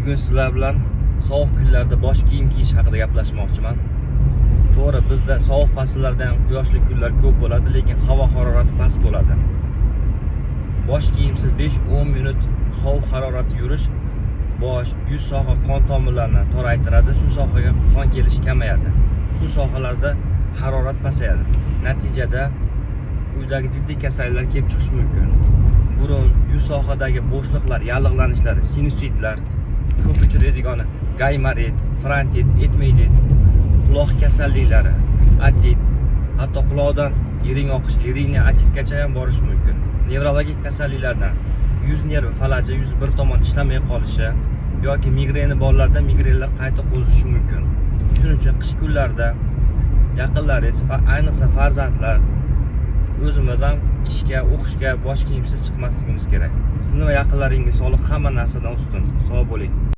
Bugun sizlar bilan sovuq kunlarda bosh kiyim kiyish haqida gaplashmoqchiman. To'g'ri, bizda sovuq fasllarda ham quyoshli kunlar ko'p bo'ladi, lekin havo harorati past bo'ladi. Bosh kiyimsiz 5-10 minut sovuq haroratda yurish bosh, yuz soha qon tomirlarini toraytiradi, shu sohaga qon kelishi kamayadi. Shu sohalarda harorat pasayadi. Natijada uydagi jiddiy kasalliklar kelib chiqishi mumkin. Burun, yuz sohadagi bo'shliqlar, yallig'lanishlari, sinusitlar, ko'p uchraydigani gaymorit, frontit, etmoidit, quloq kasalliklari, otit, hatto quloqdan yiring oqish, yiringli otitgacha ham borishi mumkin. Nevrologik kasalliklardan yuz nervi falaji, yuz bir tomon ishlamay qolishi yoki migreni borlarda migrenlar qayta qo'zishi mumkin. Shuning uchun qish kunlarida yaqinlaringiz va ayniqsa farzandlar, o'zimiz ham ishga, o'qishga bosh kiyimsiz chiqmasligimiz kerak. Sizni va yaqinlaringiz sog'liq hamma narsadan ustun. Sog' bo'ling.